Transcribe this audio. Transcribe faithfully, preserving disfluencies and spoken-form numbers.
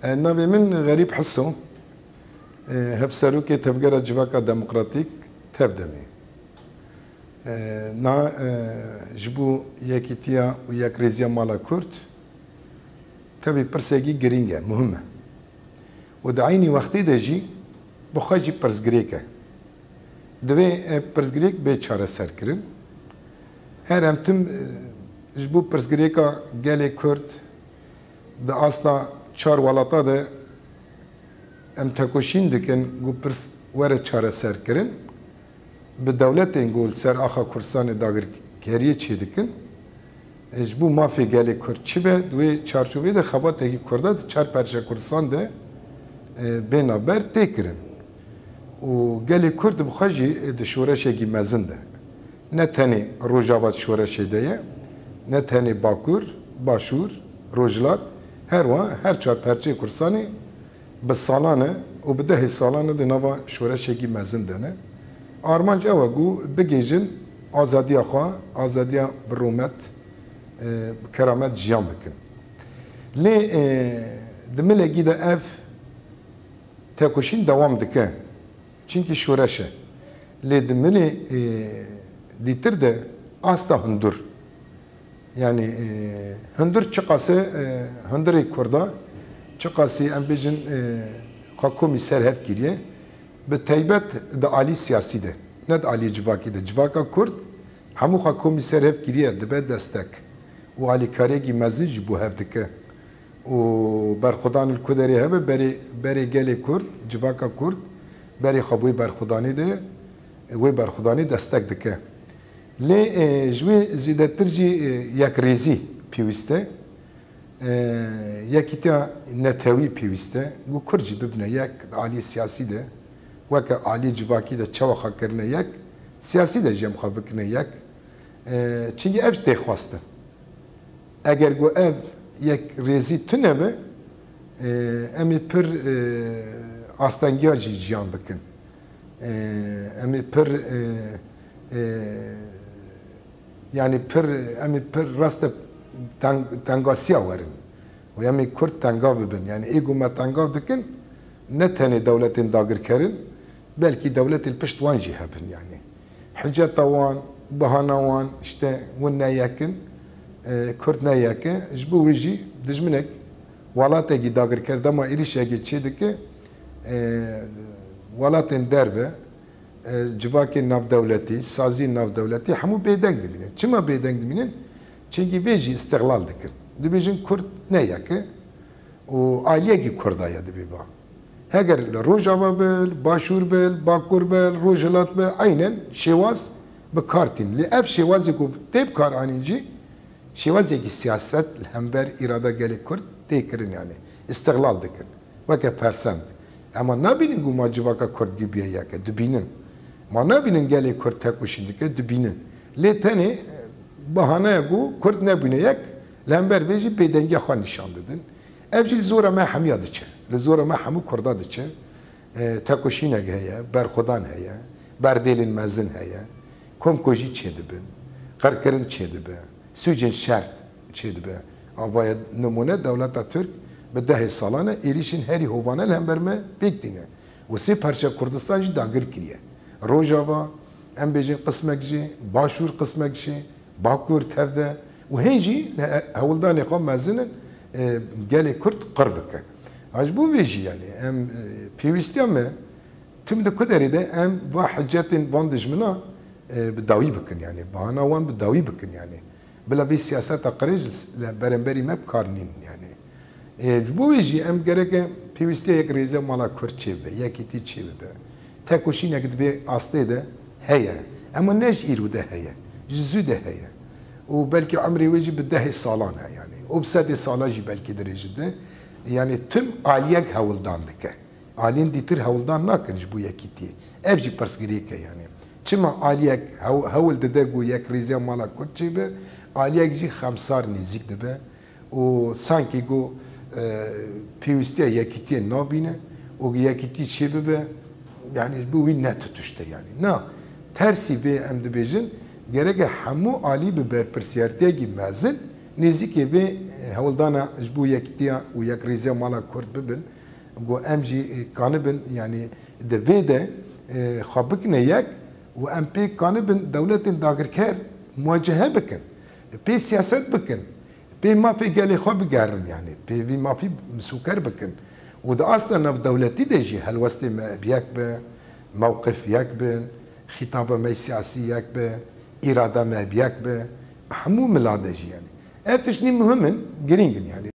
E, navê min Xerîb Hiso, e, hevserokê Tevgera Civaka Demokratîk, Tevdemê. E, na, e, ji bo yekîtiya û yekrêziya mala Kurd, tevî pirsekî girîng e, muhim e. Û di eynî wextê de jî bi xwe jî pirsgirêk e. Divê ev pirsgirêk bê çareserkirin. Her em tim, e, ji bo pirsgirêka gelê Kurd di asta çar welata de em tekoşîn dikin ku pirs were çareserkirin. Bi dewletên ku li ser axa Kurdistanê dagirkeriyê çêdikin, e, ji bo mafê gelê Kurd çi be, di wê çarçoveyê de xebatekî Kurda di çar perçe Kurdistan de, e, bê navber tê kirin. Û gelê Kurd bi xwe jî, e, di şoreşekî mezin de. Ne tenê Rojava di şoreşê de ye, ne tenê Bakur, Başûr, Rojhilat, her wiha her çar perçeyê Kurdistanê bi salan e û bi dehê salan e di nava şoreşekî mezin de ne. Armanc ew e ku bigihîjin azadiya xwe, azadiya bi rûmet, e, bi keramet jiyan bikin. Lê, e, di milekî de ev tekoşîn dewam dike. Çimkî şoreş e. Lê di milê, e, dîtir de asta hundir. Yanî, e, hundir çiqasî, e, hundirê Kurda, çiqasî em bêjin, e, xwe komî ser hev kiriye, bi taybet di alî siyasî de, ne di alî civakî de. Civaka Kurd hemû xwe komî ser hev kiriye, dibe destek û alîkariyekî mezin jî bo hev dike. Û berxwedan li ku derê hebe, berê, berê gelê Kurd, civaka Kurd, berê xwe bo wê berxwedanê de, wê berxwedanê destek dike. Lê, e, ji wê zêdetir jî, e, yekrêzî pêwîst e. E, yekîtiya netewî pêwîst e. Ku Kurd jî bibine yek, di alî siyasî de, weke alî civakî de çawa xwe kirine yek, siyasî de jî em xwe bikine yek. E, çimkî ev tê xwestin. Eger ku ev yekrêzî tune be, e, em ê pir, e, astengiya jî jiyan bikin. E, em ê pir, e, e, yanî pir, em ê pir raste teng-, tengasiya werin. Û em ê Kurd tengav bibin. Yanî ê ku me tengav dikin, ne tenê dewletên dagirkerin, belkî dewletê li pişt wan jî hebin yanî. Hiceta wan, bahana wan, işte, hûn ne yek in, e, Kurd ne yek e. Ji bo wê jî dijminek welatekî dagirker dema êrîşekê çêdike, e, welatên derve, e, civakên navdewletî, saziyên navdewletî hemû bêdeng dimînin. Çima bêdeng dimînin? Çimkî vê jî îstixlal dikin. Dibêjin Kurd ne yek e. Û aliyekî Kurda ye dibê ba. Heger li Rojava be, li Başûr be, li Bakur be, li Rojhilat be, eynen şêwaz bi kar tîn. Lê ev şêwazê ku tê bi kar anîn jî, şêwazekî siyaset li hember îrada gelê Kurd tê kirin, yanî îstixlal dikin. Weke persend. Ema nabînin ku ma civaka Kurd gibiye yek e, dibînin. Ma nabînin gelê Kurd tekoşîn dike, dibînin. Lê tenê, e, bahaneya ku Kurd nebûne yek, li hember vê jî bêdengiya xwe nîşan didin. Ev jî li zora me hemiya diçe. Li zora me hemû Kurda diçe. E, tekoşînek heye, berxwedan heye, berdêlên mezin heye, komkujî çêdibin, qirkirin çêdibe, sûcên şer çêdibe. Avaye nimûne dewleta Tirk bi dehê salan e êrîşên herî hovane li hember me pêk tîne. Û sê parçe Kurdistan jî dagir kiriye. Rojava, em bêjin qismek jî, Başûr qismek jî, Bakur tevde û hên jî li he-, hewldanê xwe mezin in, e, gelê Kurd qir bike. A ji bo vê jî, yanî, em, e, pêwîstiya me tim di ku derê de em va hicetên van dijmina, e, bi dawî bikin, yanî, bahana wan bi dawî bikin, yanî. Bila vê siyaseta qirêj li s-, li beramberî me bi kar nînin, yanî. Ê, ji bo wê jî em gereke pêwîstiya yekrêziya mala Kurd çêbibe, yekîtî çêbibe. Tekoşînek di vê astê de heye. Ema ne ji îro de heye. Ji zû de heye. Û belkî emrê wê jî bi dehê salan e, yanî. Û bi sedê sala jî belkî dirêj dibe. Yanî tim aliyek hewldan dike. Aliyên dîtir hewldan nakin ji bo yekîtiyê. Ev jî pirsgirêk e, yanî. Çima aliyek hew-, hewl dide ku yekrêziya mala Kurd çêbe, aliyek jî xemsar nêzîk dibe. Û sankî ku, e, pêwîstiya yekîtiyê nabîne û yekîtî çêbibe, yanî bi wî ne tituşte yanî. Na, tersî vê em dibêjin, gereke hemû alî bi berpirsiyartiyekî mezin Nêzîkê vê hewldana ji bo yekîtiya û yekrêziya mala Kurd bibin, ku em jî kanibin, yanî di vê de xwe bikine yek û em pê kanibin dewletên dagirker muwecehe bikin, pê siyaset bikin, pê mafê gelê xwe bigerin, yanî pê vî mafî misûker bikin û di asta navdewletî de jî helwestê me bi yek be, mewqif yek bin, xîtaba me siyasî yek be, îrada me bi yek be, hemû mila de jî, yanî. Ev tiştî muhim in, girîng in, yanî.